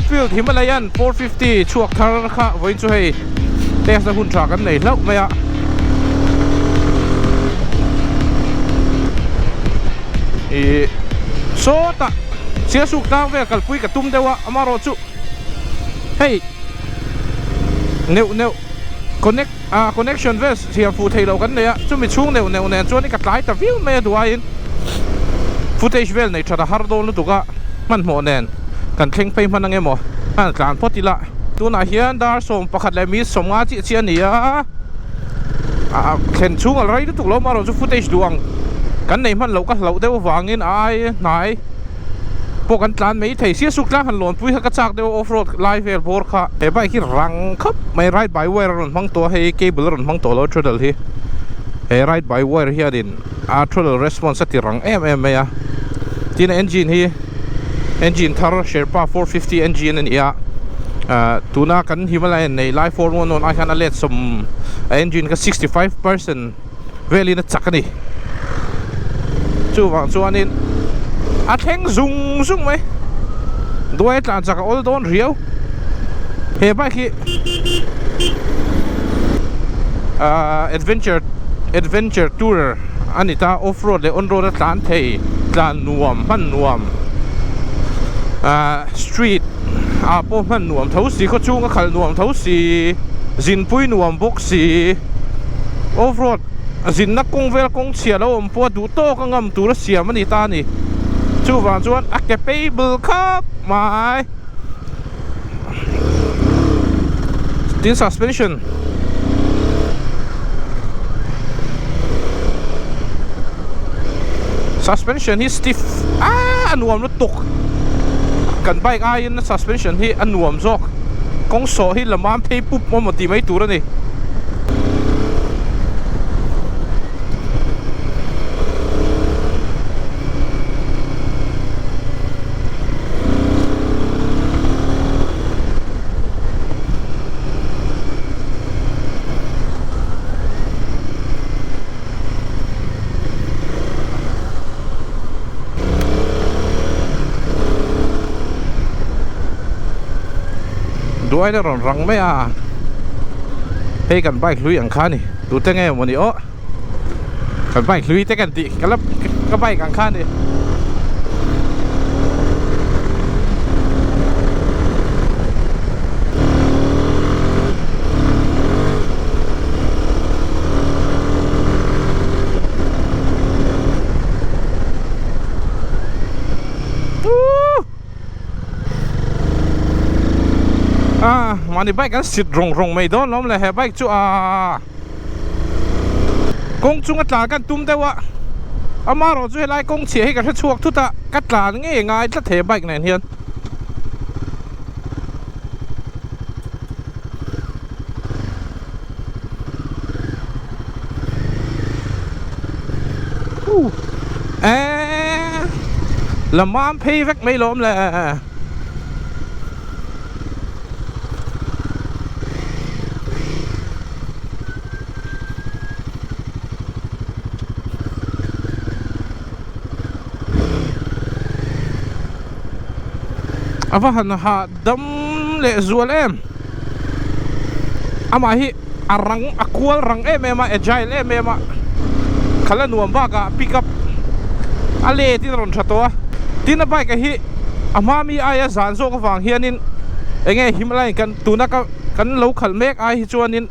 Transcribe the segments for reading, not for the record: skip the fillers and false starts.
Enfield Himalayan 450 chhuak thar kha vawiin chu hei test na hun tha kan nei hlauh mai a. Ih sawtah Sialsuk tlang vel kalpui ka tum deuh a, amaherawhchu hei neuh neuh connect ah connection vel siam fuh theih loh kan nei a, chumi chhung neuh neuh nen chuan ka tlai ta viau mai a duhaiin footage vel nei that a har dawn lutuk a, hmanhmawh nen kan thleng phei hman ang emaw a tlan phawt ila. Tunah hian dar 11:50 chiah chiah a ni a, ah thlen chhung a la rei lutuk lo amaherawhchu footage duh ang kan nei hman loh ka hlauh deuh avangin a ai hnai. pawh kan tlan mai thei sia suk tlang han lawnpui kha ka chak deuh a off road lai vel bawr kha he bike hi rang khawp mai ride by wire a rawn hmang tawh a hei cable a rawn hmang tawh lo a throttle hi he ride by wire hianin a throttle response a ti rang em em mai a tin a engine hi engine thar sherpa 450 engine a ni a ah tuna kan Himalayan nei lai 411 ai khan a let sawm a engine kha 65% velin a chak a ni chuvang chuanin a thleng zung zung mai duai tlan chak a awl dawn riau he bike hi ahh adventure adventure tour a ni ta off road leh on road a tlan thei tlan nuam hman nuam ahh street ah pawh hman nuam tho si khaw chhunga khalh nuam tho si zinpui nuam bawk si off road zinna kawng vel kawng chhia lo awm pawh a duh tawk a ngam tur a siam a ni ta a ni chuvang chuan a capable khawp mai tin suspension suspension hi stiff ah a nuam lutuk kan bike aiin suspension hi a nuam zawk kawng sawh hi la mam phei pup emaw tih mai tur a ni. Duain a rawn rang mai a hei kan bike hlui ang kha a ni tute nge maw ni aw kan bike hlui te kan tih ka la ka bike ang kha a ni. Ah, mahni bike an sit rawng rawng mai dawn lawm le he bike chu ah kawng chunga tlan kan tum deuh a amaherawh chu helai kawng chhia hi ka hre chhuak thut a ka tlan ngei ngai tlat he bike nen hian. Eee la mam phei vek mai lawm le. A va han hah dam leh zual em amah hi a rang a kual rang em em a agile em em a khalh a nuam bakah pick up a let in a rawn tha tawh a tin a bike a hi a hma mi aia zan zawk avang hianin eng nge Himalayan kan tuna ka kan lo khalh mek ai hi chuanin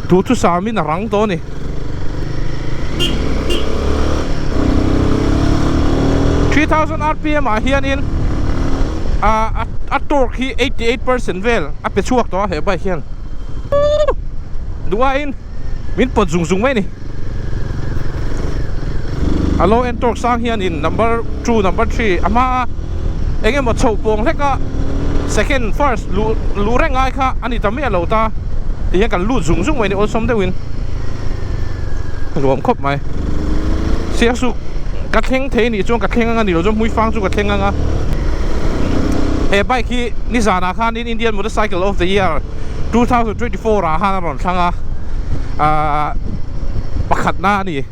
duhthusam in a rang tawh a ni. 3000 rpm ah hianin ah a torque hi 88% vel a pe chhuak tawh a he bike hian duhaiin min pawt zung zung mai a ni. A low end torque sang hianin number 2 number 3 a hma a eng emaw chhoh pawng hlek a second first luh luh reng ai kha a ni ta miah lo ta ti hian kan lut zung zung mai a ni awlsam deuhin nuam khawp mai siasuk ka thleng thei anih chuan ka thleng anga ni lo chuan hmuifang chu ka thleng anga he bike hi nizanah khanin Indian motorcycle of the year 2024 ah khan a rawn thlang a ahh pakhatna a ni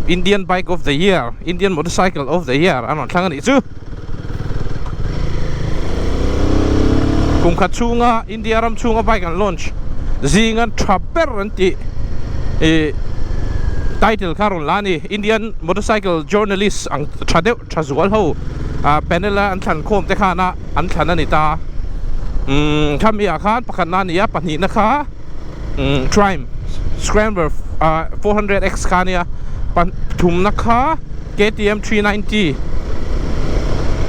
Indian bike of the year Indian motorcycle of the year a rawn thlang a nih chu. Kum khat chhunga India ram chhunga bike an launch zinga tha ber an tih ih title kha rawn la a ni. Indian motorcycle journalist ang tha deuh tha zual ho ah panel a an thlan khawm te khana an thlan a ni ta. Umm khami ah khan pakhatna a ni a, pahnihna kha umm Triumph Scrambler ah 400X kha a nia, pathumna kha KTM 390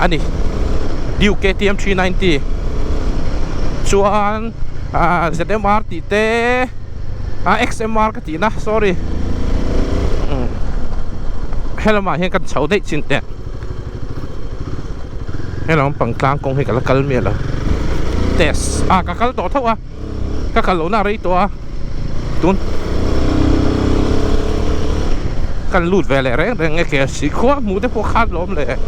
a ni, Duke KTM 390 chuan ah ZMR tih te ah XMR ka tihna sorry umm helamah hian kan chho daih chin teh. Helam pang tlang kawng hi ka la kal miah lo test ah ka kal tawh tho a ka kal lohna a rei tawh a tun kan lut ve leh reng reng nge ke si khua hmuh te pawh khan lawm le.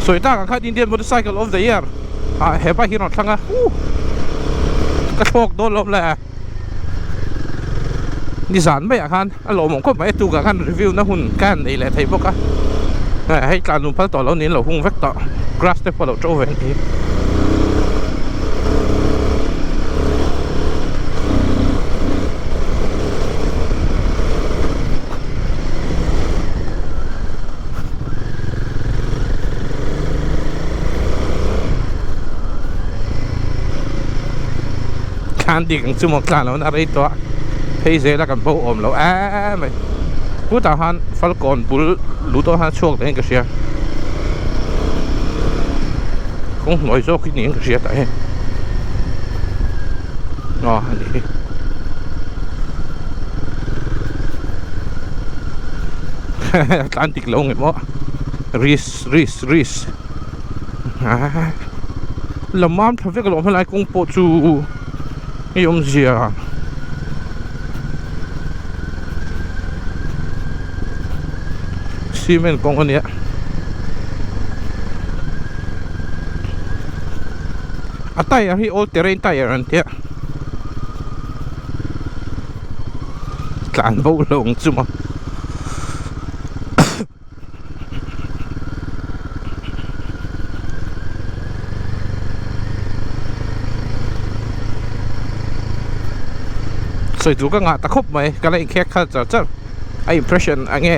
Sawi tak ang khan Indian motorcycle of the year ah he bike hi rawn thlang a uh ka thlawk dawn lo le nizan maiah khan a lawmawm khawp mai a tukah khan review na hun ka han nei leh thei bawk a hei tlan lung phal tawh lo niin lo hung vek tawh grass te pawh a lo to ve a ni. Tlan dik ang chu maw tlan lo na rei tawh a phei zel a kan bo awm lo em mai chutah khan falkawn bul lu dawn khan a chhuak dahin ka hria kawng hnuai zawk hi niin ka hria tah hian aw a nih hi. Tlan dik lo nge maw ris ris ris la mam tha vek alawm helai kawng pawh chu hei awmzia cement kawng a nia a tyre hi all terrain tyre an tia. Tlan bo lo ang chu maw. Sawi tur ka ngah ta khawp mai ka la inkhek khalh char char a impression a nge.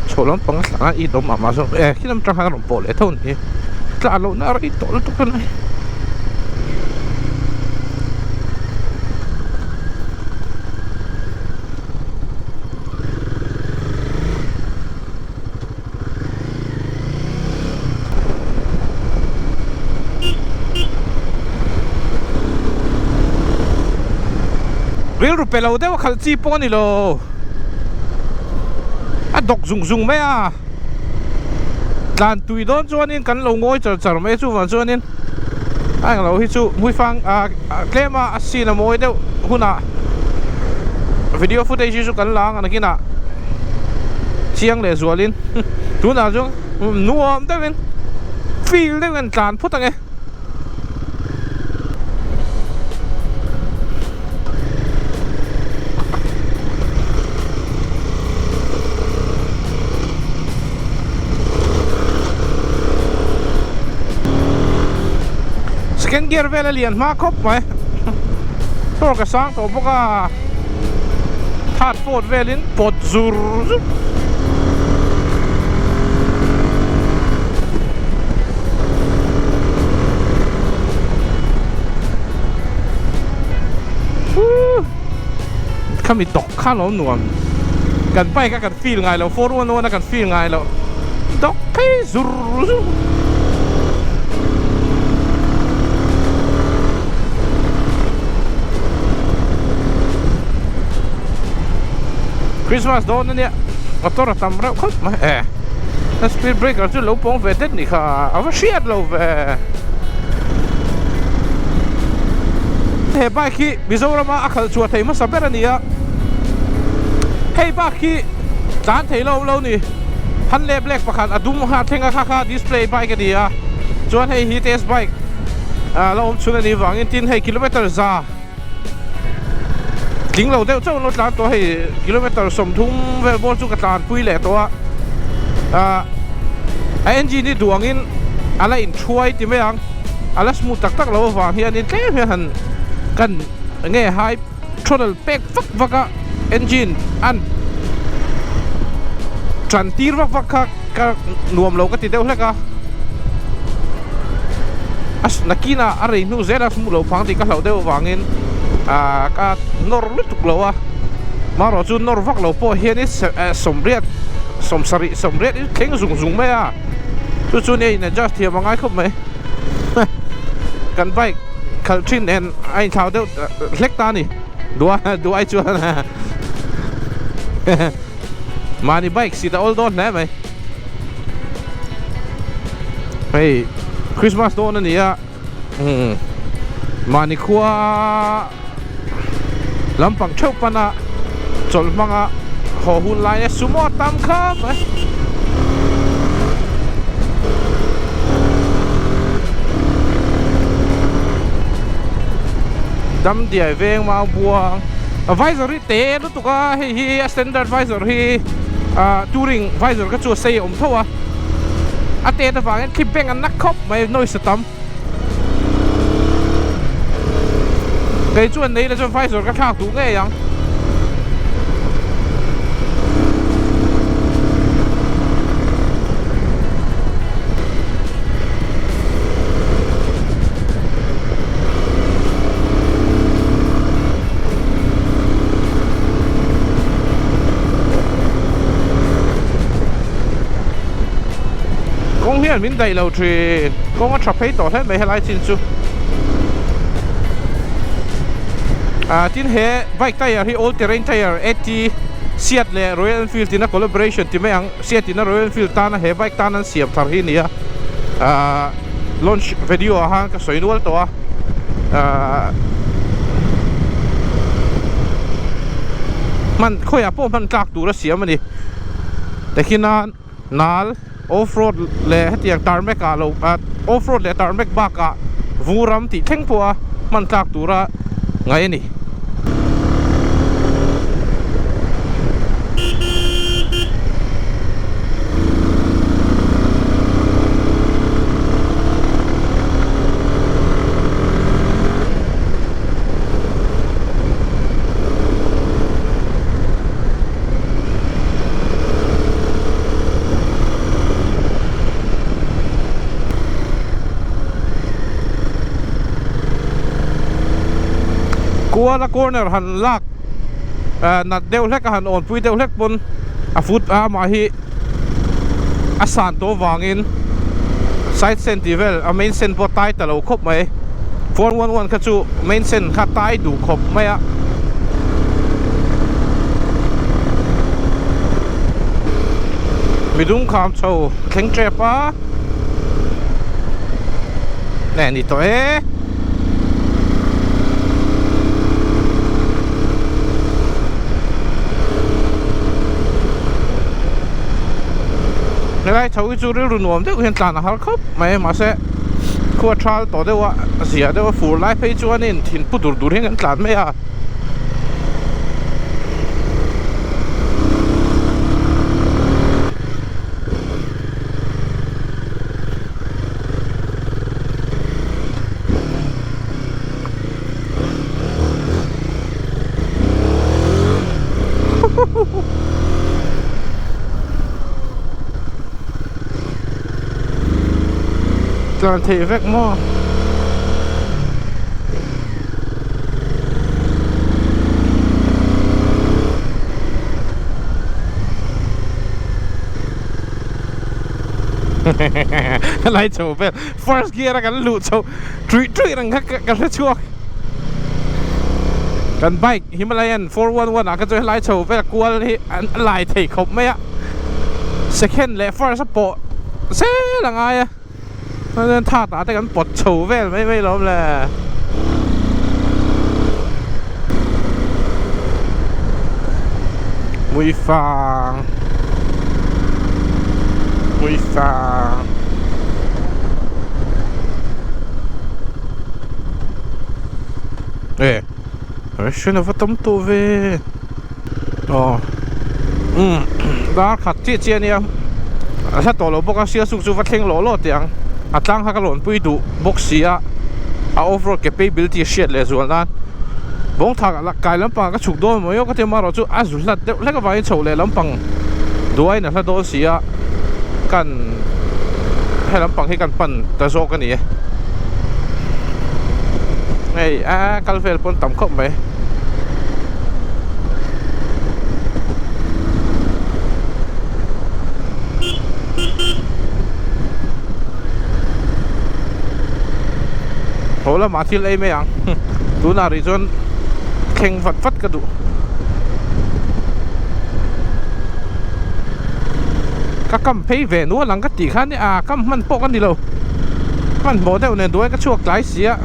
Chho lampang a thlangah i dawm ah mah zawk e khi lam tang khan a rawn pawh leh tho a ni tla lohna a rei tawh lutuk a ni. Rilru pe lo deuh a khalh chi pawh a ni lo a dawk zung zung mai a tlan tui dawn chuanin kan lo ngawi char char mai a chuvang chuanin a englo hi chu hmuifang ah tlem a a scene a mawi deuh hunah video footage hi chu kan la ang a nakinah chiang leh zualin tunah chuan nuam deuhin feel deuhin an tlan phawt ang e. Second gear vel a lian hma khawp mai torque a sang tawh bawk a third fourth velin pawt zur zur. Khami dawk kha lo nuam kan bike a kan feel ngai lo 411 a kan feel ngai lo dawk phei zur zur. Christmas dawn ania motor a tam reuh khawp mai e a speed breaker chu lo pawng ve det ni kha a va hriat lo ve he bike hi Mizoram a a khalh chhuah thei hmasa ber a ni a hei bak hi tlan thei lo lo ni. Hanle black pakhat a dum kha thleng a kha kha display bike a ni a chuan hei hi test bike ah la awm chhun a nih vangin tin hei kilometer za tling lo deuh chauh an lo tlan tawh a hei kilometer 30 vel bawr chu ka tlan pui leh tawh a ah a engine hi duh angin a la inthuai ti mai ang a la smooth tak tak lo avang hianin tlem hian han kan nge high throttle pek vak vak a engine an tan tir vak vak kha ka nuam lo ka ti deuh hlek a a nakinah a rei hnu zel a hmuh loh phang tih ka hlauh deuh avangin ah ka nawr lutuk lo a marawh chu nawr vak lo pawh hianin sawmriat sawmsarih sawmriat hi thleng zung zung mai a chu chu nia in adjust thiam a ngai khawp mai kan bike khalh thin nen a inthlau deuh hlek ta a ni duh ai chuan mahni bike seat a awl dawn hle mai hei Christmas dawn a ni a mahni khua lampang theuh pana chawlh hmanga haw hun lai a sumo a tam khawp mai. Dam diai veng mau buang a visor hi te lutuk a hei hi a standard visor hi ah touring visor kha chu a sei a awm tho a a tet avangin khi bank an na khawp mai noise a tam kei chuan nei la chuan visor ka thlak duh ngei ang. Kawng hian min daih lo thin kawng a tha phei tawh hle mai helai chin chu ah tin he bike tyre hi all terrain tyre AT Seat leh Royal Enfield ina collaboration ti mai ang Seat ina Royal Enfield tana he bike tan an siam thar hi a ni a ah launch video ah khan ka sawi nual tawh a ah hman khawiah pawh hman tlak tur a siam a ni tehkhinan nal off road leh hetiang tarmac ah lo ah off road leh tarmac bakah vur ram tih thleng pawh a hman tlak tura ngaih a ni. Kuala corner han lak nat deuh hlek a han awnpui deuh hlek pawn a foot a amah hi a san tawh vangin side stand tih vel a main stand pawh a tai ta lo khawp mai 411 kha chu main stand kha tai duh khawp mai a. Midum kham chho thleng tep a neh ni tawh e. Helai chho hi chu rilru nuam deuh hian tlan a har khawp mai mahse khua thal tawh deuh a zia deuh a fur lai phei chuanin thin pu dur dur hian kan tlan mai a. Tlan theih vek maw? Helai chho vel first gear a kan luh chho truih truih reng kha ka hre chhuak kan bike Himalayan 411 ah kha chuan helai chho vel kual hi an lai thei khawp mai a second leh first a pawh zel a ngai a chuan third ah te kan pawt chho vel mai mai lawm le. Muifang. Pawisa. E ration a va tam tawh ve aw umm dar khat chiah chiah a nia a hla tawh lo bawk a sialsuk chu va thleng lawh lawh teh ang a tlang kha ka lawnpui duh bawk si a a off road capability hriat leh zual nan bawngthak ah kai lampang ah ka chhuk dawn maw ka ti amaherawh chu a zu hlat deuh hlek avangin chhoh leh lampang duaiin a hla dawn si a kan he lampang hi kan pan ta zawk a ni e hei a kal vel pawn tam khawp mai. Haw lamah thil ei mai ang tunah rih chuan thleng vat vat ka duh. Ka kam phei ve nual ang ka tih khan a kam hman pawh ka ni lo hmanhmawh deuh nen duai ka chhuak tlai si a.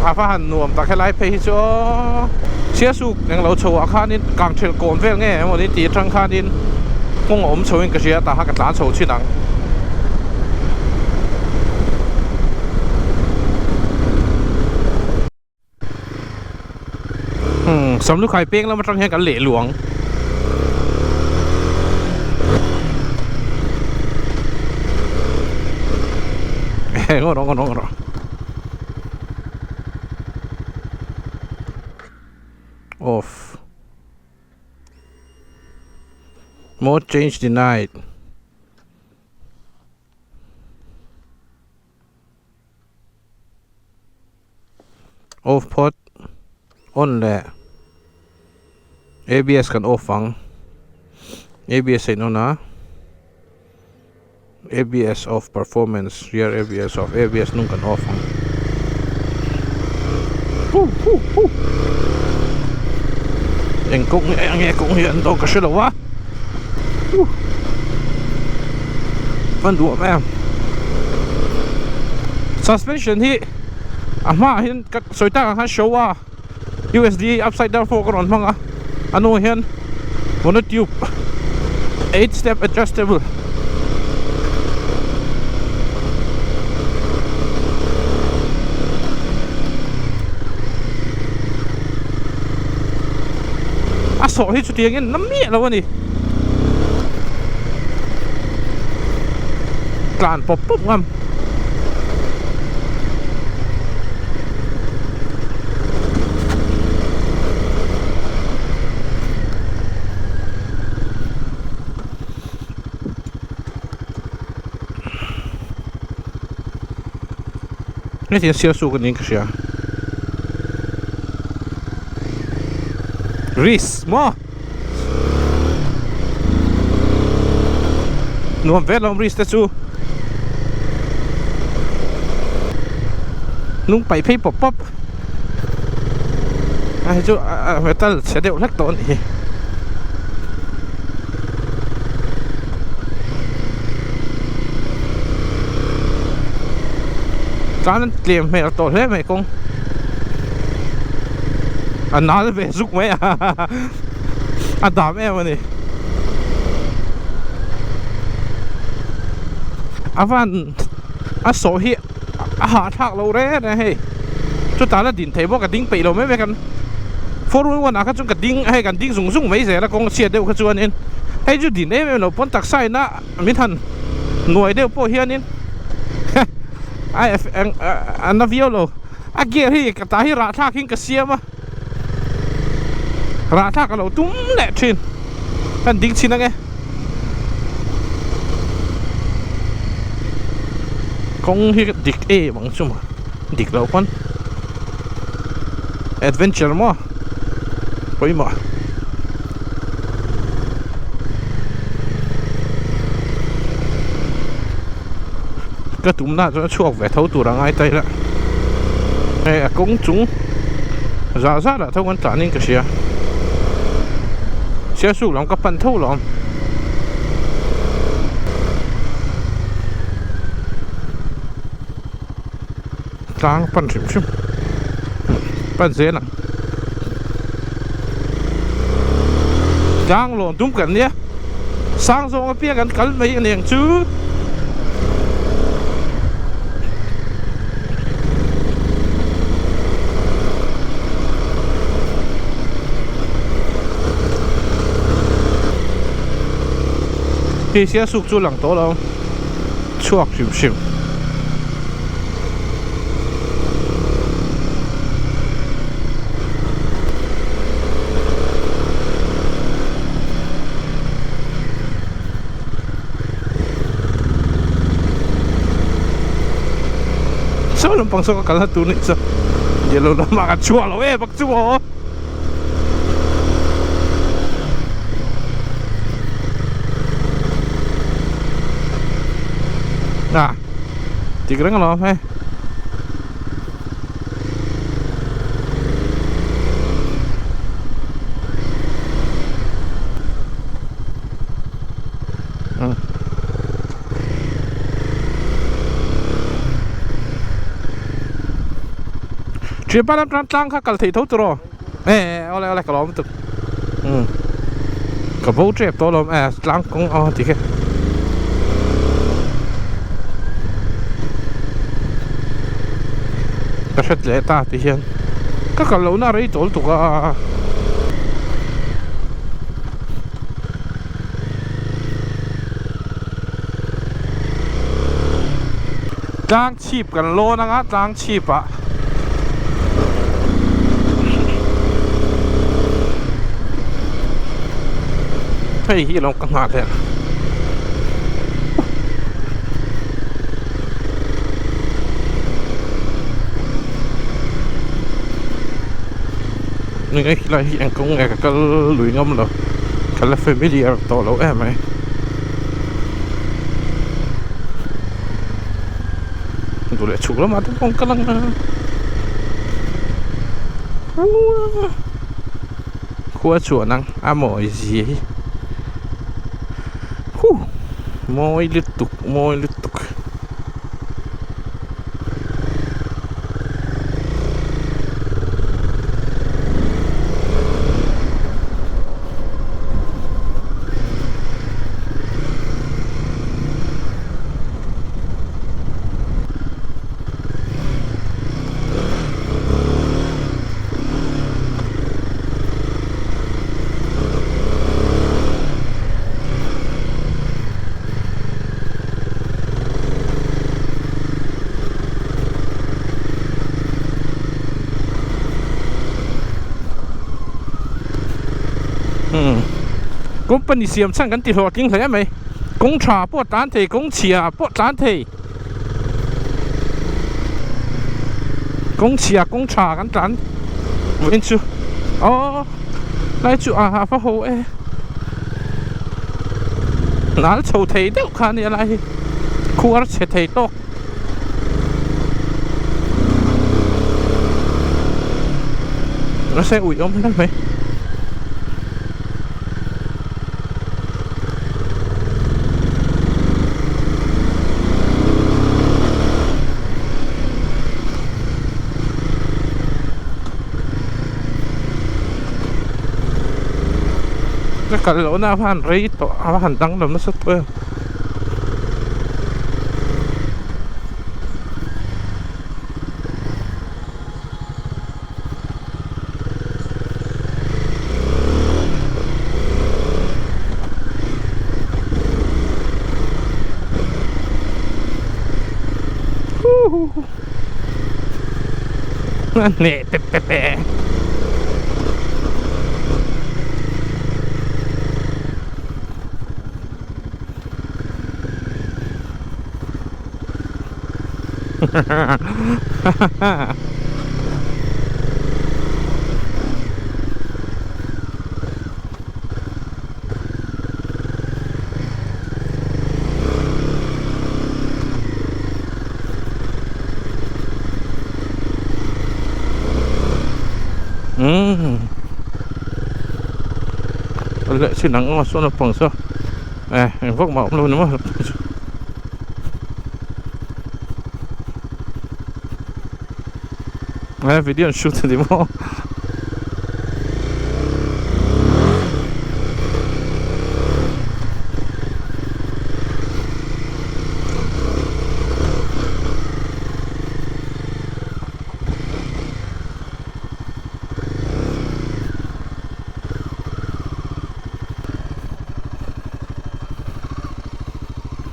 A va han nuam tak helai phei hi chu aw Siasuk englo chho ah khanin kangthelh kawn vel nge emaw ni tih atang khanin kawng a awm chho in ka hria tah kha ka tlan chho thin ang. Umm Samlukhai peng lam atang hian kan leh luang. Ngaw rawh ngaw rawh ngaw rawh. Off. Mode change denied. Off phawt on leh abs kan off ang abs a in on a abs off performance rear abs off abs hnung kan off ang hu hu hu eng kawng nge eng nge kawng hi an dawn ka hre lo a huh van duh em suspension hi a hmaah hian ka sawi tak ang khan show a U_S_D upside down fork a rawn hmang a a hnungah hian monotube eight step adjustable a sawh hi chutiang in na miah lo a ni tlan pawp pawp ngam. Hetiang sial suk a niin ka hria Risk maw Nuam vel awm risk te chu Hnung paih phei pawp pawp A hei chu a metal chhe deuh hlek tawh a nih hi. Tlan an tlem hmel tawh hle mai kawng a nal ve zuk mai a a dam em a ni a van a sawh hi a hahthlak lo reng reng a hei chutah la din thei bawk a ding peih lo mai mai kan 411 ah kha chuan ka ding hei kan ding zung zung mai zel a kawng chhiat deuh kha chuanin hei chu din em em lo pawn taksa ina min han nuai deuh pawh hianin a na viau lo a gear hi ka ta hi rahthlak in ka siam a rahthlak a lo tum leh thin kan ding chhin ange kawng hi dik em ang chu maw dik loh pawn adventure maw pawimawh. Ka tumna chuan a chhuak ve tho tur a ngai ta ila hei a kawng chung zah zah lah tho kan tlan in ka hria sialsuk lam ka pan tho lo tlang pan hrim hrim pan zel ang. Tlang lawn tum kan nia. Sang zawng apiang kan kal mai aniang chu. Hei sial suk chu lang tawh lo chhuak hrim hrim. Saw lampang saw ka kalna tur nih chu yellow lamah ka chhuak lo em ang chu aw. À tik reng alawm hei. Thianpa lam tan tlang kha kal theih tho tur aw e awle awle ka lawm lutuk umm ka bo tep tawh alawm e tlang kawng aw ti khe. Ka hret leh ta ti hian ka kal lohna a rei tawh lutuk a. Tlang chhip kan lawn anga tlang chhip ah hei hi alo ka nghah leh ni nge khilai hi eng kawng nge ka kal lui ngam lo ka la familiar tawh lo em mai. Duh leh chhuk lamah te pawh an kal ang a khua chuan ang a mawi zia hi huh mawi lutuk mawi lutuk. Company siam chhan kan ti hlawhtling hle mai kawng tha pawh a tlan thei kawng chhia pawh a tlan thei kawng chhia kawng tha kan tlan vawiin chu aw lai chu a va ho e nal chho thei deuh kha ania lai hi khuar chhe thei tawk. Nasa ui awm hle mai. Ka kal lohna a han rei tawh a han danglam nasa tawh em. Hneh pep pep e. Leh chin ang aw sawn naupang saw eh eng vak mah a awm lo ni maw chu. Eh video an shoot a ni maw.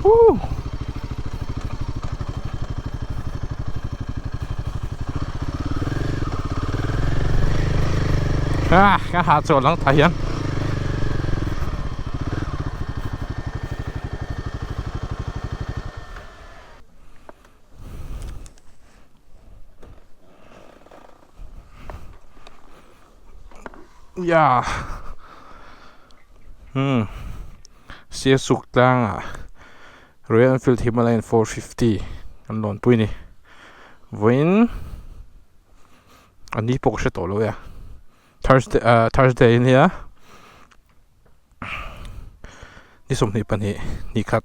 Woo! Ah, ka ha chawl ang tah hian. Ya. Hmm. Siasuk tlangah Royal Enfield Himalayan 450 an lawn pui ni. Vawiin a ni pawh ka hre tawh lo e a. Thursday ah Thursday ania ni 22 ni khat.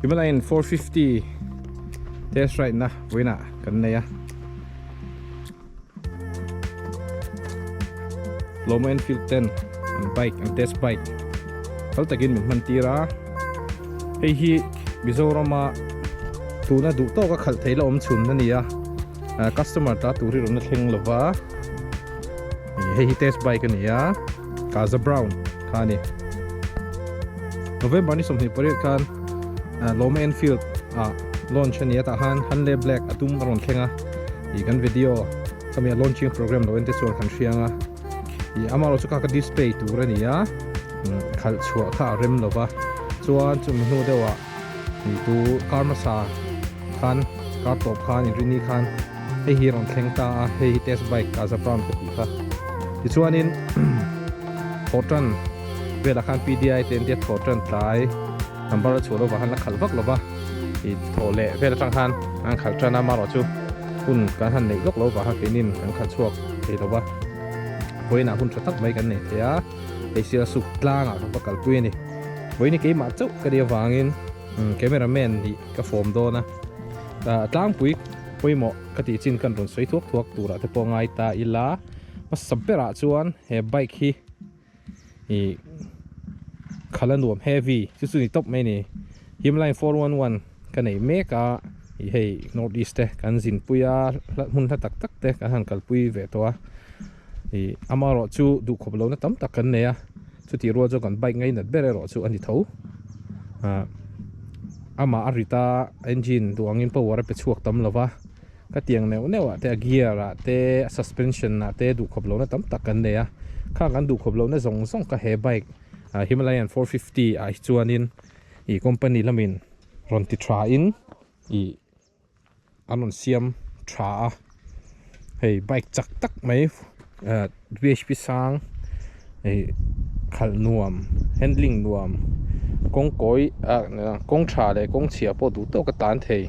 Himalayan 450 test ride na vawiinah kan nei a Lawma Enfield ten an bike an test bike phal takin min hman tir a hei hi Mizorama tuna duh tawka khalh theih la awm chhun a ni a customer ta tur hi rawn la thleng lova hei hi test bike a ni a Kaza Brown kha a ni November ni 28 khan Lawma Enfield ah launch a ni a tah khan Hanle Black a tum a rawn thleng a ih kan video khami a launching program lo en te chuan kan hriang a ih amaherawhchu chu kha ka display tur a ni a khalh chhuah kha a rem lova chuan chumi hnu deuh ah ih tu car hmasa khan car tawp khan inrini khan hei hi a rawn thleng ta a hei hi test bike Kaza Brown ka tih kha tichuanin thawhtan velah khan P_D_I te an tia thawhtan tlai number a chhuah lovah khan la khalh vak lova ih thawh leh vel atang khan an khalh tan a amaherawhchu hun kan han neih lawk lovah khan keinin kan khalh chhuak thei lova vawiinah hun tha tak mai kan nei thei a hei Sialsuk tlangah kan va kalpui a ni vawiin hi keimah chauh ka nih avangin camera man nih ka fawm dawn a tlangpui pawimawh ka tih chin kan rawn sawi thuak thuak turah te pawh ngai ta ila hmasa berah chuan he bike hi ih khala nuam heavy chu chu ni tawp mai a ni Himalayan 411 ka nei mek a ih hei north east te kan zin pui a hmun hla tak tak te kan han kalpui ve tawh a ih amaherawh chu duhkhawp lohna tam tak kan nei a chutih rual chuan kan bike ngainat ber erawh chu a ni tho ah amah a rit a engine duh angin power a pe chhuak tam lo va ka tiang neuh neuh ah te a gear ah te a suspension ah te duhkhawp lohna tam tak kan nei a khang kan duhkhawp lohna zawng zawng kha he bike ah Himalayan 450 ah hi chuanin ih company lamin rawn ti tha in ih an rawn siam tha a hei bike chak tak mai ah B_H_P sang ih khalh nuam handling nuam kawng kawi ah kawng tha leh kawng chhia pawh duh tawk a tan thei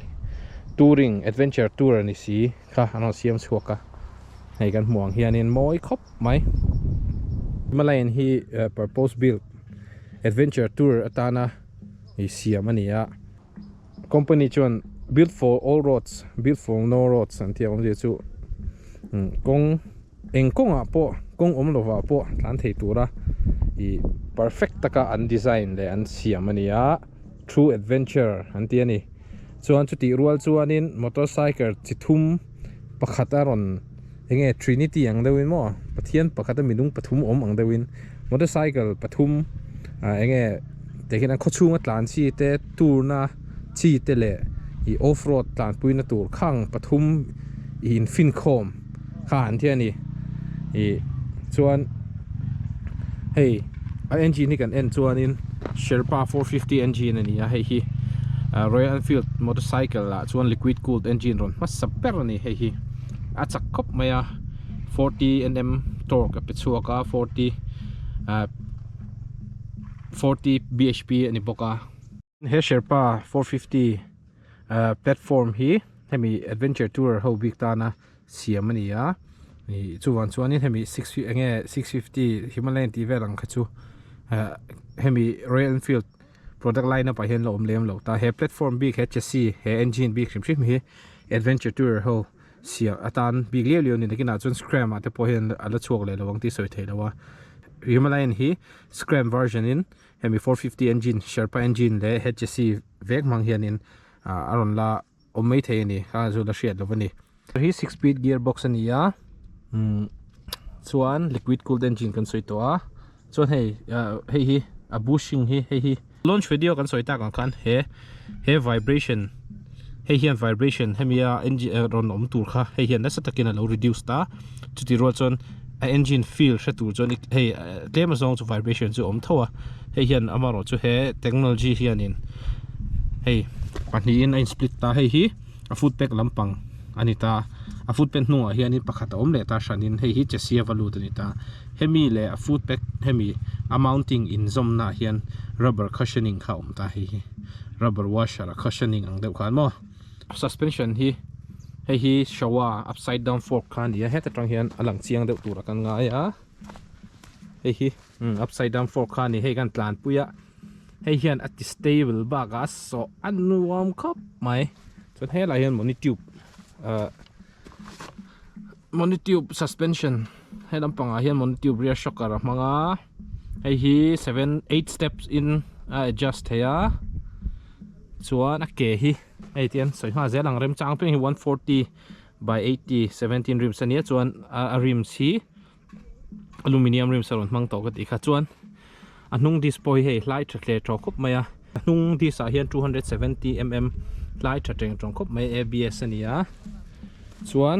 touring adventure tour a ni si kha an rawn siam chhuak a hei kan hmuh ang hianin mawi khawp mai Himalayan hi purpose built adventure tour atana ih siam a ni a. Company chuan built for all roads built for no roads an tih a awmzia chu kawng eng kawngah pawh kawng awm lovah pawh tlan thei tura ih perfect taka an design leh an siam a ni a true adventure an ti a ni chuan chutih rual chuanin motorcycle chi thum pakhat a rawn. Enge Trinity ang deuhin maw Pathian pakhata minung pathum awm ang deuhin motorcycle pathum ah enge tikhian an khawchhunga tlan chi te tour na chi te leh ih off road tlanpui na tur khang pathum ih infinkhawm kha an thi a ni ih chuan hei a engine hi kan en chuanin Sherpa 450 engine a ni a hei hi Royal Enfield motorcycle ah chuan liquid cooled engine rawn hmasa ber a ni hei hi. a chak khawp mai a 40 nm torque a pe chhuak a 40 ah 40 bhp a ni bawk a. He Sherpa 450 ah platform hi hemi adventure tour ho bik tana siam a ni a ih chuvang chuanin hemi six eng nge 650 Himalayan tih vel ang kha chu ah hemi Royal Enfield product line up ah hian la awm lem lo ta he platform bik he chassis he engine bik hrim hrim hi adventure tour ho siam atan bik liau liau a ni nakinah chuan scram ah te pawh hian a la chhuak leh lo ang tih sawi theih loh a Himalayan hi scram version in hemi 450 engine Sherpa engine leh he chassis vek hmang hianin ah a rawn la awm mai thei a ni kha chu la hriat loh a ni hi six speed gear box a ni a umm chuan liquid cooled engine kan sawi tawh a chuan hei ah hei hi a bushing hi hei hi launch video kan sawi tak ang khan he he vibration hei hian vibration hemi a engine rawn awm tur kha hei hian nasa takin a lo reduce ta chuti rual chuan a engine feel hre tur chuan hei tlem azawng chu vibration chu a awm tho a hei hian amaherawh chu he technology hianin hei pahnihin a in split ta hei hi a foot peg lampang a ni ta a foot peg hnungah hianin pakhat a awm leh ta hranin hei hi chassis a va lut a ni ta hemi leh a foot peg hemi a mounting inzawmna ah hian rubber cushioning kha a awm ta hei hi rubber washer a cushioning ang deuh khan maw. Suspension hi hei hi Showa upside down fork kha a ni a heta tang hian a lang chiang deuh turah kan ngai a hei hi umm upside down fork kha a ni hei kan tlanpui a hei hian a ti stable bakah a sawh a nuam khawp mai chuan helaiah hian mawni tube ahh mawni tube suspension he lampangah hian mawni tube rear shocker a hmang a hei hi 7 8 steps in a adjust thei a chuan a ke hi. Hei tian sawi nghal zel ang remchang piang hi 140 by 80 17 rims ania chuan a rims hi aluminium rims a rawn hmang tawh ka tih kha chuan a hnung disc pawh hi hei hlai tha hle tawh khawp mai a a hnung disc ah hian 270 mm hlai tha teng tawng khawp mai abs a ni a chuan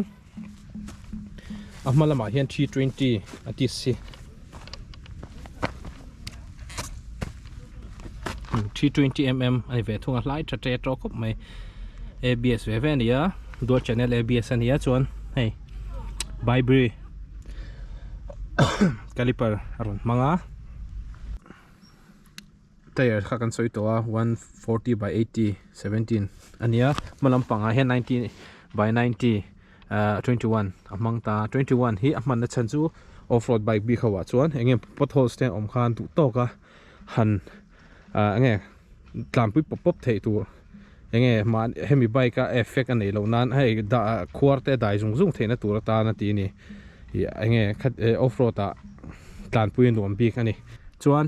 a hma lamah hian 320 a disc hi 320 mm a ni ve thung a hlai tha te tawk khawp mai abs ve ve a ni a dual channel abs a ni a chuan hei bybri caliper a rawn hmang a tyre kha kan sawi tawh a 140 by 80 17 a ni a hma lampangah hian 90 by 90 ah 21 a hmang ta 21 hi a hmanna chhan chu off road bike bik ho ah chuan eng nge potholes te awm khan duh tawk a han ah eng nge tlanpui pawp pawp theih tur eng nge mahni hemi bike a effect a neih loh nan hei dah khuar te dai zung zung theihna tur atan a ti a ni ih eng nge khat off road ah tlanpui a nuam bik a ni chuan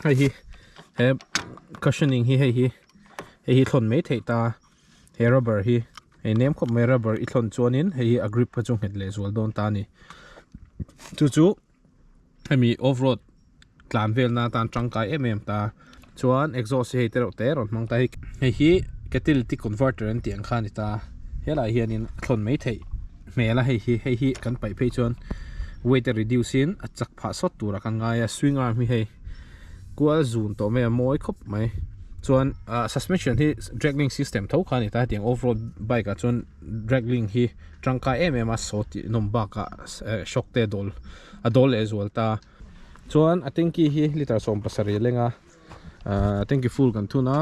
hei hi he cushioning hi hei hi hei hi thlawn mai theih ta he rubber hi hei nem khawp mai rubber i thlawn chuanin hei hi a grip kha chu nghet leh zual dawn ta a ni chu chu hemi off road tlan vel na atan tangkai em em ta chuan exhaust hi hei te reuh te rawn hmang ta hei hei hi catalytic converter an tih ang kha a ni ta helaiah hianin a thlawn mai theih hmel a hei hi hei hi kan paih phei chuan weight a reduce in a chak phah sawt tur ah kan ngai a swing arm hi hei kual zun tawh mai a mawi khawp mai chuan ah suspension hi drag link system tho kha a ni ta hetiang off road bike ah chuan drag link hi tangkai em em a saw tih nawm bakah eh shock te a dawl a dawl leh zual ta chuan a tanky hi litre 17 a leng a ah tanky full kan thun a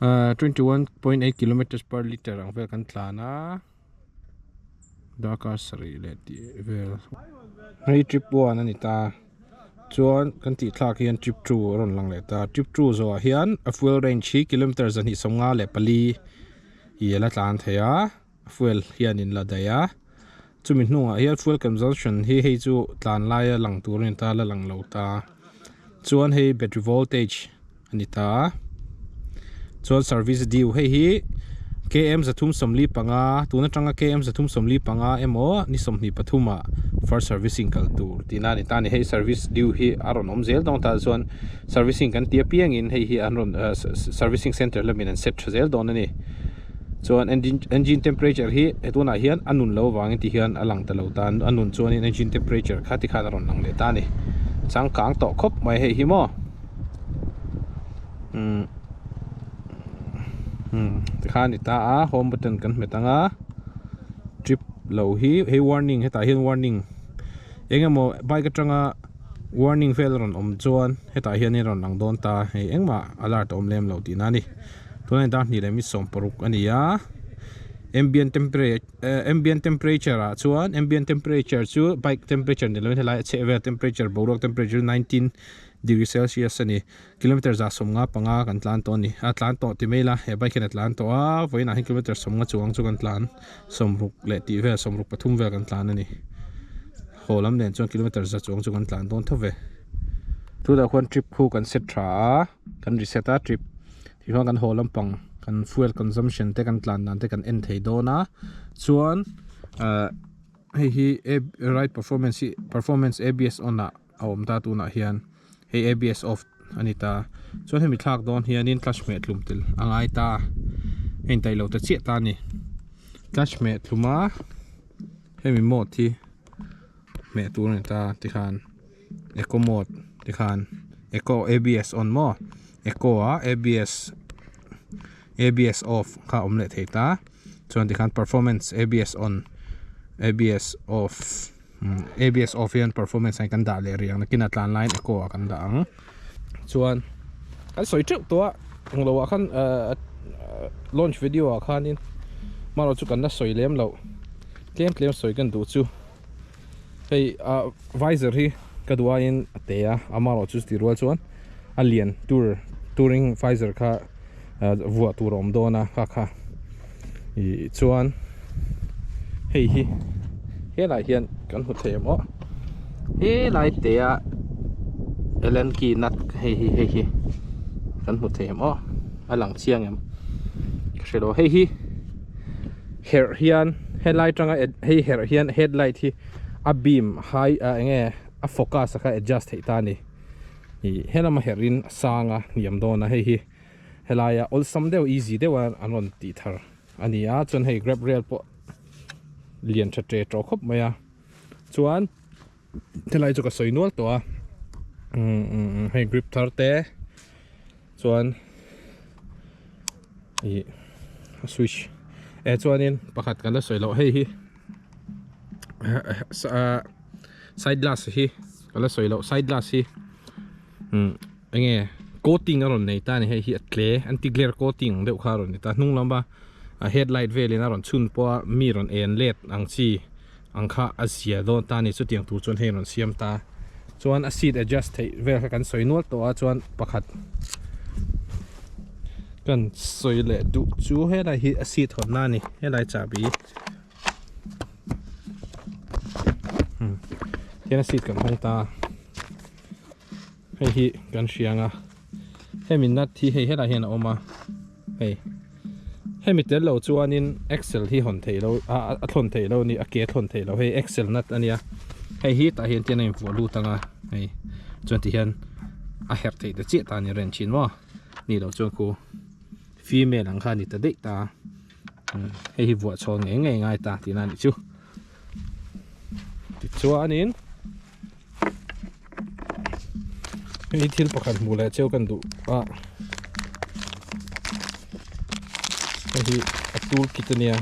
ah 21.8 kilometers per litre ang vel kan tlan a. Darkar sarih leh tih vel hei trip one a ni ta chuan kan tih thlak hian trip two a rawn lang leh ta trip two zawhah hian a fuel range hi kilometer 254 ih a la tlan thei a fuel hianin la daih a chumi hnungah hian fuel consumption hi hei chu tlan laia lang tur a ni ta la lang lo ta chuan hei battery voltage a ni ta chuan service due hei hi. KM 345 tun atanga KM 345 emaw ni 23 ah first servicing kal tur tihna a ni ta a ni. Hei service due hi a rawn awm zel dawn ta chuan servicing kan ti apiangin hei hi an rawn servicing center lamin an set tha zel dawn a ni. Chuan engine engine temperature hi he tunah hian a nun lo avangin ti hian a lang ta lo ta a nun chuanin engine temperature kha ti khan a rawn lang leh ta a ni. Changkang tawh khawp mai hei hi maw umm umm tikhan a ni ta a home button kan hmet ang a trip lo hi hei warning hetah hian warning eng emaw bike atanga warning vel a rawn awm chuan hetah hian a rawn lang dawn ta hei engmah alert a awm lem lo tihna a ni. Tunah dar hnih leh mi 16 a ni a ambient temperature ambient temperature ah chuan ambient temperature chu bike temperature ni lovin helai a chheh vel temperature boruak temperature chu 19 degree celsius a ni kilometer 155 kan tlan tawh a ni a tlan tawh ti mai ila he bike hian a tlan tawh a vawiinah hian kilometer 50 chuang chu kan tlan 60 leh tih vel 63 vel kan tlan a ni haw lam nen chuan kilometer za chuang chu kan tlan dawn tho ve tunah khuan trip khu kan set tha a. Kan reset a trip tichuan kan haw lampang kan fuel consumption te kan tlan dan te kan en thei dawn a chuan ahh hei hi ride performance hi performance abs on ah a awm ta tunah hian hei abs off a ni ta chuan hemi thlak dawn hianin clutch hmeh tlum tel a ngai ta a intaih lo ta chiah ta a ni clutch hmeh tlum a hemi mode hi hmeh tur a ni ta tikhan. Eco mode tikhan eco abs on maw eco ah abs abs off kha a awm leh thei ta chuan tikhan performance abs on abs off abs off hian performance ah hian kan dah leh rih ang nakin a tlan laiin eco ah kan dah ang chuan kan sawi teuh tawh a englo ah khan ahh launch video ah khanin marawh chu kan la sawi lem loh tlem tlem sawi kan duh chu. Hei ah visor hi ka duh aiin a te a amaherawh chu chutih rual chuan a lian tur touring visor kha vuah tur a awm dawn a kha kha ih chuan hei hi helai hian kan hmu thei ang aw helai te a allen key nut hei hi hei hi kan hmu thei ang aw a lang chiang em ka hre lo hei hi. Herh hian helai atanga hei herh hian headlight hi a beam high ah eng nge a focus a kha adjust theih ta a ni ih helama herh in a sang a hniam dawn a hei hi helaia awlsam deuh easy deuh a an rawn tih thar a ni a chuan hei grab rail pawh lian tha tre tawh khawp mai a chuan helai chu ka sawi nual tawh a umm hei grip thar te chuan ih switch eh chuanin pakhat kan la sawi loh hei hi side glass hi ka la sawi loh side glass hi umm enge coating a rawn nei ta a ni hei hi a tle anti glare coating ang deuh kha a rawn ni ta hnung lama a headlight velin a rawn chhun pawh a mi rawn en let ang chi ang kha a zia dawn ta a ni chutiang tur chuan hei rawn siam ta chuan a seat adjust theih vel kha kan sawi nual tawh a chuan pakhat kan sawi leh duh chu helai hi a seat hawnna a ni helai chahbi hian a seat kan hawng ta hei hi kan hria ang a hemi nut hi hei helai hian a awm a hei hemi tel lo chuanin axle hi hawn theih loh a a thlawn theih loh a ni a ke a thlawn theih loh hei axle nut a nia hei hi tah hian tian a invuah lut ang a hei chuan ti hian a herh theih ta chiah ta a ni reng thin maw ni loh chuan khu female ang kha a ni ta daih ta hei hi vuah chhawn ngei ngei ngai ta tihna a nih chu tichuanin. Hei thil pakhat hmuh leh cheu kan duh a hei hi a tool kit a nia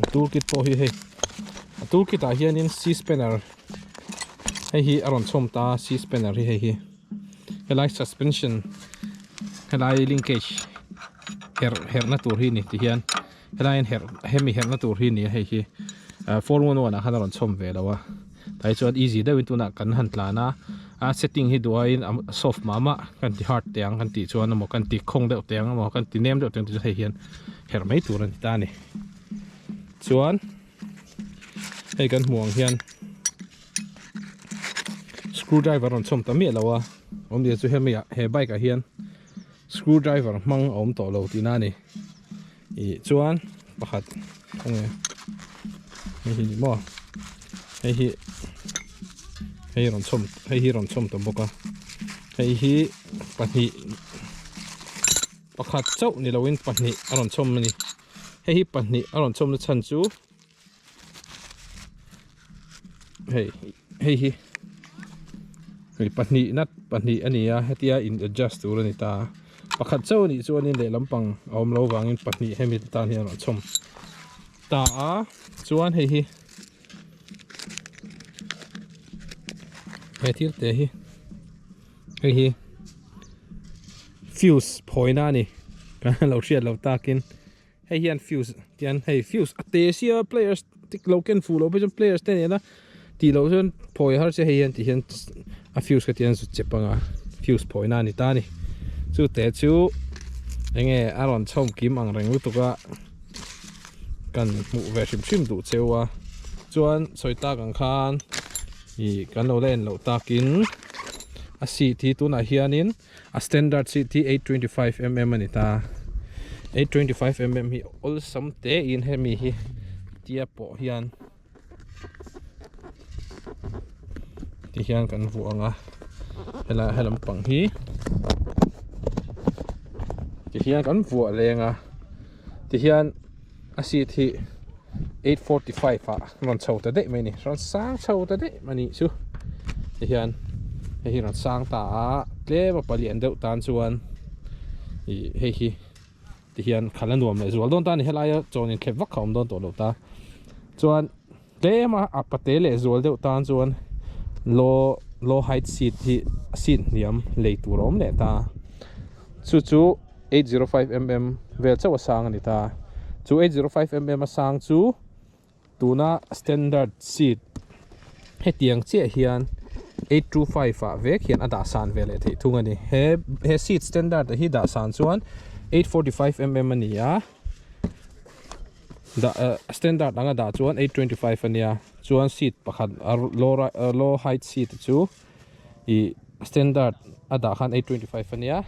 a tool kit pawh hi hei a tool kit ah hianin c spanner hei hi a rawn chhawm ta c spanner hi hei hi helai suspension helai linkage herh herhna tur hi ni ti hian. Helai hian herh hemi herhna tur hi ni a hei hi 411 ah khan a rawn chhawm ve lo a tai chuan easy deuhin tunah kan han tlan a a setting hi duh aiin a soft mah mah kan ti hard teh ang kan tih chuan emaw kan ti khawng deuh teh ang emaw kan ti nem deuh teh ang tih chuan hei hian herh mai tur a ni ta a ni chuan hei kan hmuh ang hian screwdriver a rawn chhawm ta miah lo a. Awmzia chu hemi ah he bike ah hian screw driver hmang a awm tawh lo tihna a ni. Ih chuan pakhat khawnge hei hi ni maw hei hi hei rawn chhawm hei hi rawn chhawm ta bawk a hei hi pahnih pakhat chauh ni loin pahnih a rawn chhawm a ni hei hi pahnih a rawn chhawm na chhan chu hei hei hi hei pahnih na pahnih a ni a hetia in adjust tur a ni ta pakhat chauh a nih chuanin lehlam pang a awm loh vangin pahnih hemi tan hian a rawn chhawm ta a chuan hei hi he thil te hi hei hi fuse phawina a ni kan lo hriat loh takin. Hei hian fuse tian hei fuse a te sia players tik lo ken fuh loh phei chuan players te nena tih loh chuan phawi har che hei hian ti hian a fuse kha tian zut chep anga fuse phawi na a ni ta a ni chu te chu enge a rawn chhawm kim ang reng lutuk a kan hmuh ve hrim hrim duh cheu a chuan sawi tak ang khan ih kan lo la en loh takin a seat hi tunah hianin. A standard seat hi 825mm a ni ta. 825mm hi awlsam te in hemi hi tia pawh hian ti hian kan vuah ang a helai helam pang hi ti hian kan vuah leng a ti hian a seat hi 845 ah rawn chho ta daih mai a ni rawn sang chho ta daih a nih chu ti hian hei hi rawn sang ta a tlem a palian deuh tan chuan ih hei hi ti hian khalh a nuam leh zual dawn ta a ni helaia chawn inthlep vak kha a awm dawn tawh lo ta chuan tlem a a pate leh zual deuh tan chuan low low height seat hi seat hniam lei tur a awm leh ta chu chu. 805mm vel chauh a sang a ni ta. Chu 805mm a sang chu tuna standard seat hetiang chiah hian 825 ah vek hian a dah san ve leh theih thung a ni. He he seat standard hi dah san chuan 845mm a ni a, dah eh standard anga dah chuan 825 a nia. Chuan seat pakhat low low height seat chu ih standard a dah khan 825 a nia.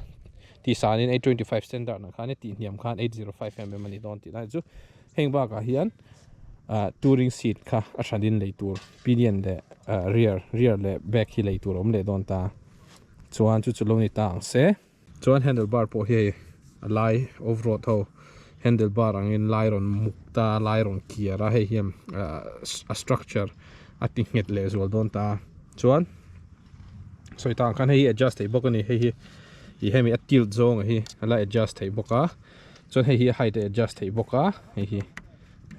Tih sanin 825 standard ah khan tih hniam khan 805 mm a ni dawn tih lai chu heng bakah hian ah touring seat kha a thanin lei tur pinion leh ah rear rear leh back hi lei tur a awm leh dawn ta chuan chu chu lo ni ta ang se. Chuan handle bar pawh hi hei a lai off road ho handle bar angin lai rawn muk ta lai rawn kiar a hei hian ah a structure a ti nghet leh zual dawn ta chuan. Sawi tah ang khan hei hi adjust theih bawk a ni hei hi ih hemi a tilt zawng a hi a la adjust theih bawk a chuan hei hi a height a adjust theih bawk a hei hi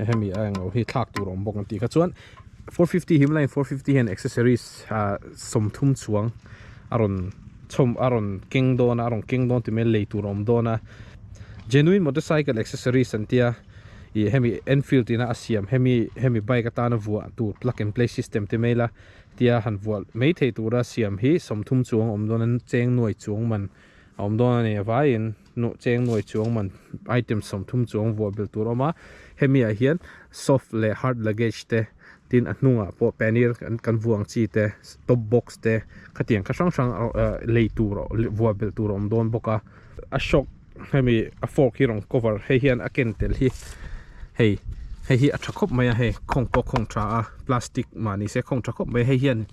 hemi a englo hi thlak tur a awm bawk ang tih kha chuan 450 Himalayan 450 hian accessories ah 30 chuang a rawn chhawm a rawn keng dawn a a rawn keng dawn tih mai lei tur a awm dawn a genuine motorcycle accessories an tia ih hemi Enfield ina a siam hemi hemi bike atana vuah tur plug and play system te mai la. Tia han vuah mai thei tura siam hi 30 chuang a awm dawn a, cheng nuai chuang man a awm dawn a ni. Vaiin cheng nuai chuang man item 30 chuang vuah belh tur a awm a, hemi ah hian soft leh hard luggage te tin a hnungah pawh pannier kan vuah ang chi te top box te khatiang kha hrang hrang lei tur vuah belh tur a awm dawn bawk a. A shock hemi a fork hi rawn cover hei hian a ken tel hi hei hei hi a tha khawp mai a hei khawng pawh khawng tha a plastic mah ni se khawng tha khawp mai hei hian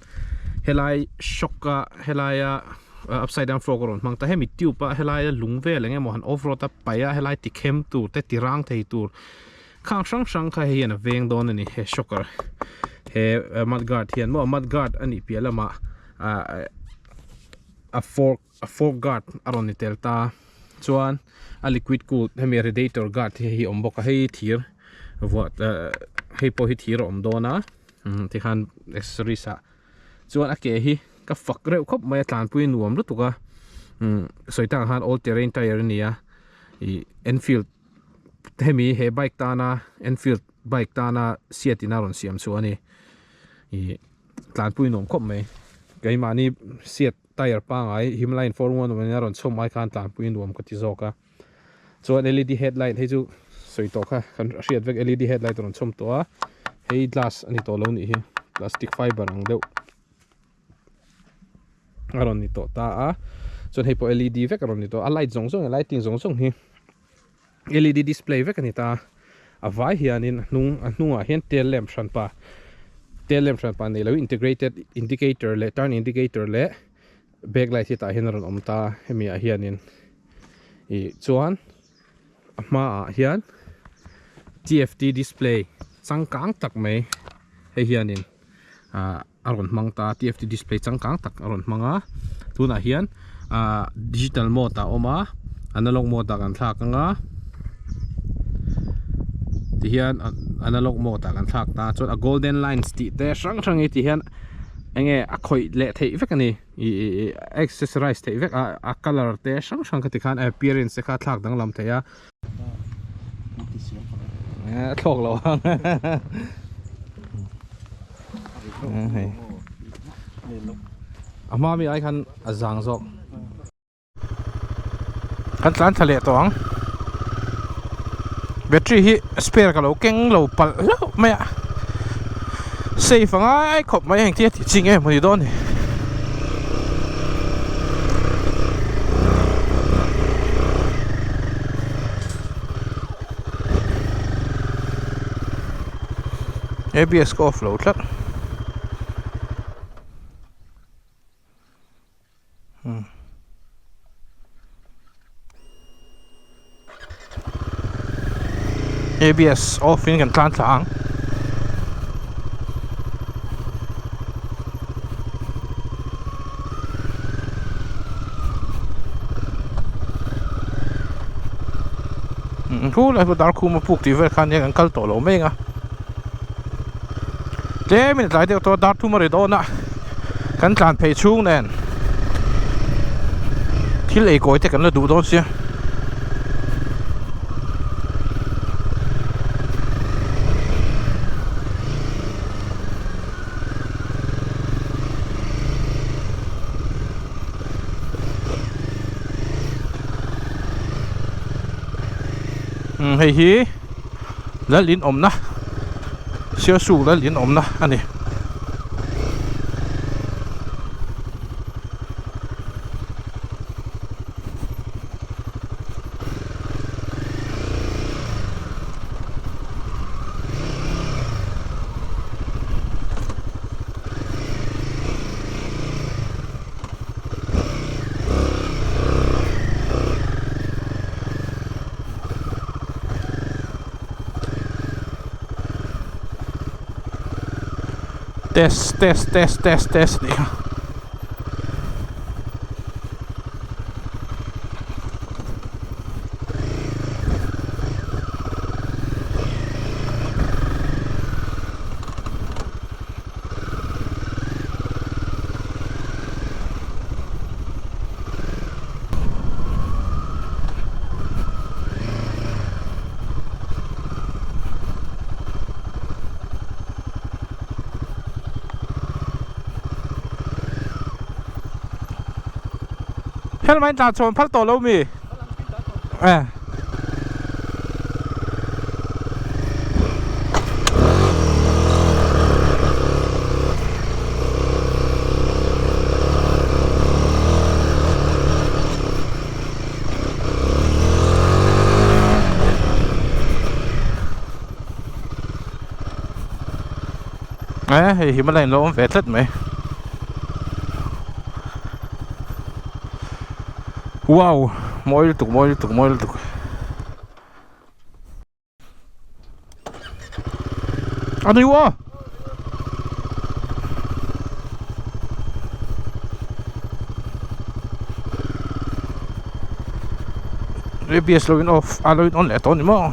helai shock a helaia upside down fork a rawn hmang ta hemi tube a helaia lung vel eng emaw han off road a paih a helai ti khem tur te ti rang thei tur khang hrang hrang kha hei hian a veng dawn a ni he shocker he mud guard hian maw mud guard a nih piah lamah ah a fork a fork guard a rawn ni tel ta chuan a liquid cooled hemi radiator guard hi hei awm bawk a hei thir vuah hei pawh hi thir a awm dawn a tikhan accessories ah chuan a ke hi ka fak reuh khawp mai a tlanpui nuam lutuk a sawi tak ang khan all terrain tyre a ni a ih Enfield hemi he bike tana Enfield bike tana seat in a rawn siam chhuah a ni ih tlanpui nuam khawp mai keimahni seat. Tyre pangai Himalayan 411 in a rawn chhawm ai khan tlanpui nuam ka ti zawk a. Chuan LED headlight hei chu sawi tawh kha kan hriat vek LED headlight a rawn chhawm tawh a. Hei glass a ni tawh lo nih hi plastic fiber ang deuh. a rawn ni tawh ta a chuan hei pawh led vek a rawn ni tawh a light zawng zawng lighting zawng zawng hi led display vek a ni ta a vai hianin a hnung a hnungah hian tail lamp hranpa tail lamp hranpa nei lo integrated indicator leh turn indicator leh back light hi tah hian a rawn awm ta hemi ah hianin ih chuan a hmaah hian tft display changkang tak mai hei hianin ah a rawn hmang ta tft display changkang tak a rawn hmang a tunah hian ah digital mode ah a awm a analog mode ah kan thlak ang a tihian analog mode ah kan thlak ta chuan a golden lines tih te hrang hrang hi tihian enge a khawih leh theih vek a ni ih ih ih accessorise theih vek a a colour te hrang hrang kha tikhan a appearance te kha a thlak danglam thei a. A thlawk lo ang hei a hma mi ai khan a zang zawk kan tlan thla leh tawh ang battery hi spare ka lo keng lo palh hlauh mai a safe a ngai khawp mai engtia tih chi nge maw ni dawn ni. ABS ka off lo tlat hmm ABS off in kan tlan thla ang thu lai pawh darkhuma puk tih vel khan hian kan kal tawh lo mai ang a tlem in a tlai deuh tawh a dar thum a ri dawn a kan tlan phei chhung nen thil ei kawi te kan la duh dawn sia. Hei hi lal in awmna sialsuk lal in awmna a ni. Test test test test test nih kha. Helmet tlan chhawn phal tawh lo mi? Eh. Eh hei Himalayan lo awm ve tlat mai wow mawi lutuk mawi lutuk mawi lutuk a ni aw ABS lo in off a lo in on leh tawh a ni maw.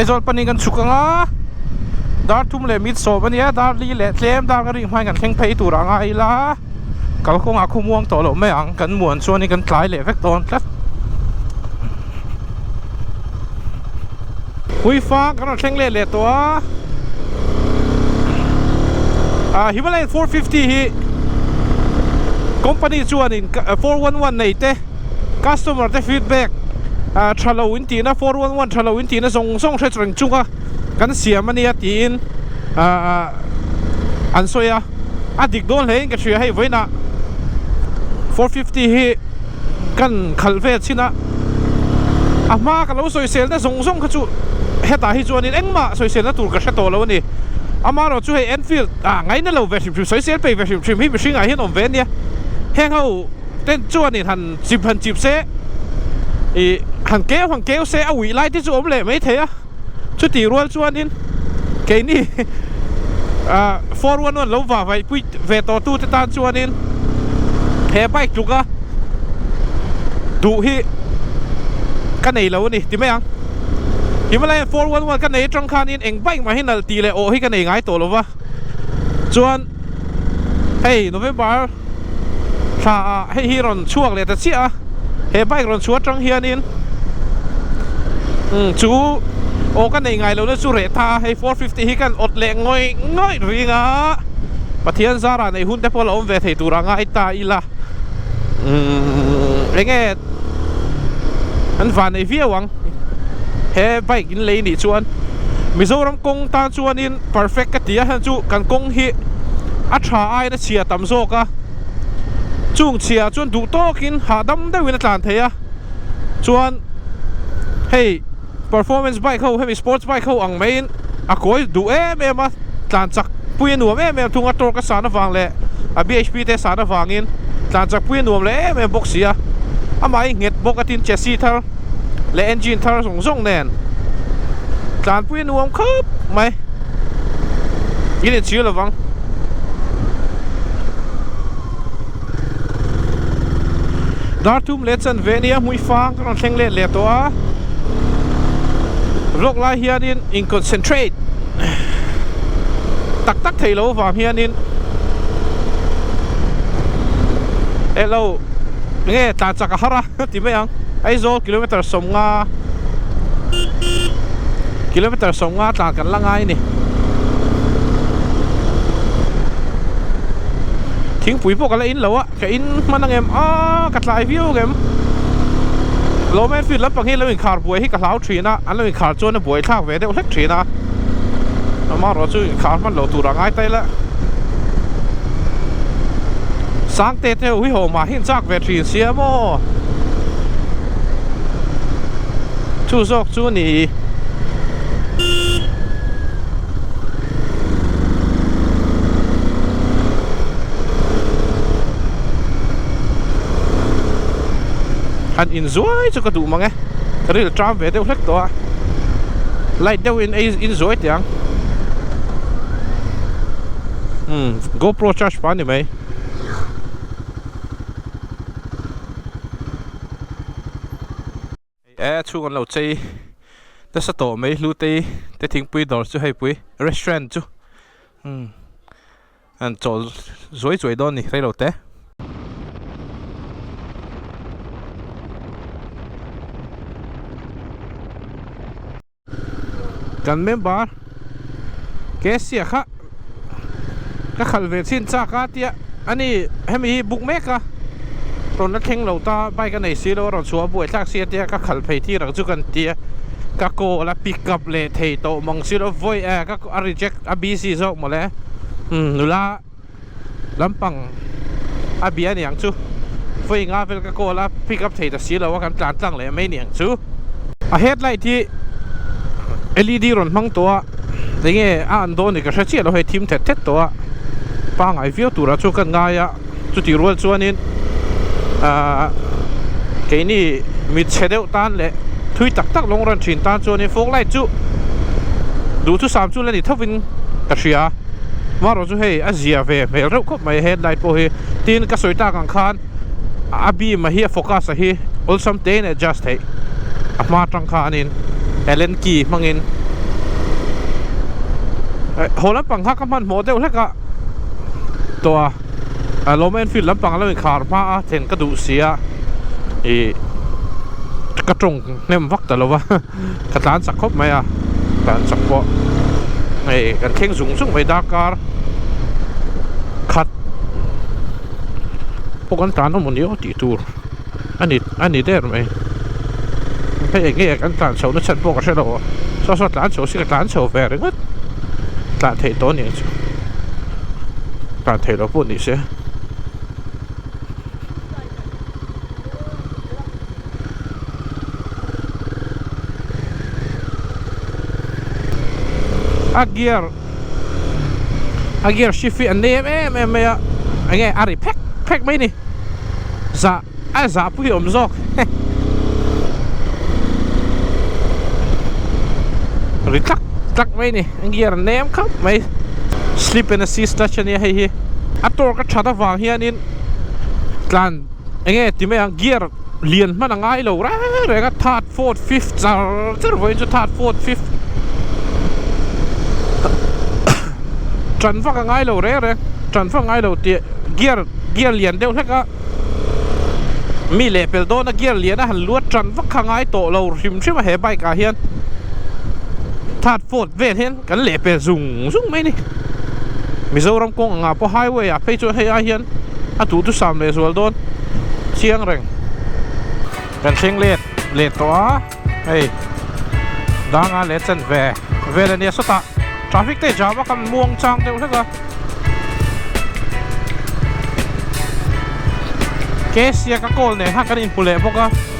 Aizawl panin kan chhuk ang a, dar thum leh mit sawm a nia, dar li leh tlem dar ka ring hmain kan thleng phei tur a ngai ila, kalkawngah khu muang tawh loh mai ang, kan muan chuanin kan tlai leh vek dawn tlat. Huifang kan rawn thleng leh leh tawh a, ah Himalayan 450 hi company chuanin 411 nei te customer te feedback ah tha lo in tihna 411 tha lo in tihna zawng zawng hre reng chunga kan siam a nia tiin ah an sawi a, a dik dawn hle in ka hria hei vawiinah 450 hi. Kan khalh vel chin a, a hma ka lo sawiselna zawng zawng kha chu hetah hi chuanin engmah sawiselna tur ka hre tawh lo a ni. Amaherawh chu hei Enfield ah ngaina lo ve hrim hrim, sawisel pei ve hrim hrim hi mihringah hian awm ve a nia. Heng ho ten chuanin han chip han chip se, ih han keu han keu se a uih lai te chu awm leh mai thei a. Chutih rual chuanin keini ah 411 lo va vaihpui ve tawh tute tan chuanin he bike tluka duh hi ka nei lo a ni ti mai ang. Himalayan 411 ka nei atang khanin eng bike mah hi nalh tih leh awh hi ka nei ngai tawh lo va, chuan hei November thla ah hei hi rawn chhuak leh ta chiah a, he bike rawn chhuah atang hianin umm chu aw ka nei ngai lohna chu reh ta a, hei 450 hi kan awt leh ngawih ngawih ring a, Pathian zarah nei hun te pawh la awm ve thei tur a ngai ta ila umm eng nge an van nei viau ang he bike in lei nih chuan Mizoram kawng tan chuanin perfect ka ti a heng chu kan kawng hi a tha aiin a chhia tam zawk a chung chhia chuan duh tawkin hahdam deuhin a tlan thei a chuan hei performance bike ho hemi sports bike ho ang maiin a kawi duh em em a tlan chak pui a nuam em em thung a torque a san avang leh a bhp te a san avangin tlan chak pui a nuam leh em em bawk si a amah hi nghet bawk a tin chassis thar leh engine thar zawng zawng nen tlanpui a nuam khawp mai in inchhir lovang. Dar thum leh chan ve ania hmui fang ka rawn thleng let leh tawh a vlog lai hianin in concentrate tak tak thei lo avang hianin elo nge tlan chak a har a ti mai ang Aizawl kilometer 50 kilometer 50 tlan kan la ngai a ni thingpui pawh ka la in lo a ka in hman ang em a ka tlai viau ang em Lawm Enfield lampang hi lo inkhar buai hi ka hlau thin a an lo inkhar chuan a buai thlak ve deuh hlek thin a amaherawh chu inkhar hman loh tur a ngai ta ila Sangte te ho hi ho mah hi an chak ve thin sia maw chu zawk chu a ni. Han in zuai chu ka duh mang e ka ril ṭam ve deuh hlek tawh a light deuh in ei in zuai teh ang umm gopro charge pah a ni mai. E chhung an lo chei nasa tawh mai hlutei te thingpui dawr chu hei pui restaurant chu umm an chawl zuai zuai dawn a ni reilo te. Kan member Kesia kha ka khalh ve chin chak a tia ani hemi hi buk mek a rawn la thleng lo ta bike a nei si lo a rawn chhuah a buai thlak si a tia ka khalh phei tir ang chu kan tia ka call a pick up leh thei tawh mang si lo vawi eh ka a reject a busy zawk mawle umm nula lampang a bia aniang chu vawi nga vel ka call a pick up thei ta si lo a kan tlan tlang leh mai aniang chu. A headlight hi led rawn hmang tawh a enge a an dawn ni ka hre chiah lo hei thim thet thet tawh a pangai viau turah chu kan ngai a chutih rual chuanin ahh keini mit chhe deuh tan leh thui tak tak lawng rawn thin tan chuanin fog light chu duhthusam chu la ni thovin ka hria. Marawh chu hei a zia ve hmel reuh khawp mai headlight pawh hi tin ka sawi tak ang khan a beam a hi a focus a hi awlsam te in adjust theih a hma atang khanin allen key hmangin. Haw lampang kha ka hmanhmawh deuh hlek a tawh a, a lawm Enfield lampang a lo inkhar hma a then ka duh si a, ih ka tawng hnem vak ta lo va, ka tlan chak khawp mai a, tlan chak pawh hei kan thleng zung zung mai darkar khat pawh kan tlan awm a ni aw tih tur a ni a ni der mai hei eng nge kan tlan chhoh na chhan pawh ka hre lo a saw saw tlan chho si ka tlan chho ve ringawt tlan theih tawh a ni ang chu tlan theih loh pawh ni se. A gear a gear shift hi a nem em em mai a enge a ri phek phek mai ni zah a zah pui awm zawk ri tlak tlak mai ni a gear a nem khap mai slip and assist clutch ania hei hi a torque a that avang hianin tlan enge ti mai ang gear lian hman a ngai lo reng reng a third fourth fifth char char vawiin chu third fourth fifth tan vak a ngai lo reng reng tan vak a ngai lo tih gear gear lian deuh hlek a mi leh pel dawn a gear lian a han luat tan vak kha ngai tawh lo hrim hrim a he bike ah hian third fourth vel hian kan leh pel zung zung mai a ni Mizoram kawng angah pawh highway ah phei chuan hei ai hian a duhthusam leh zual dawn chiang reng kan thleng let leh tawh a hei danga leh chan ve vel ania sawtah traffic te jam a kan muang chang deuh hlek a Kesia ka call nen khan kan inhmu leh bawk a.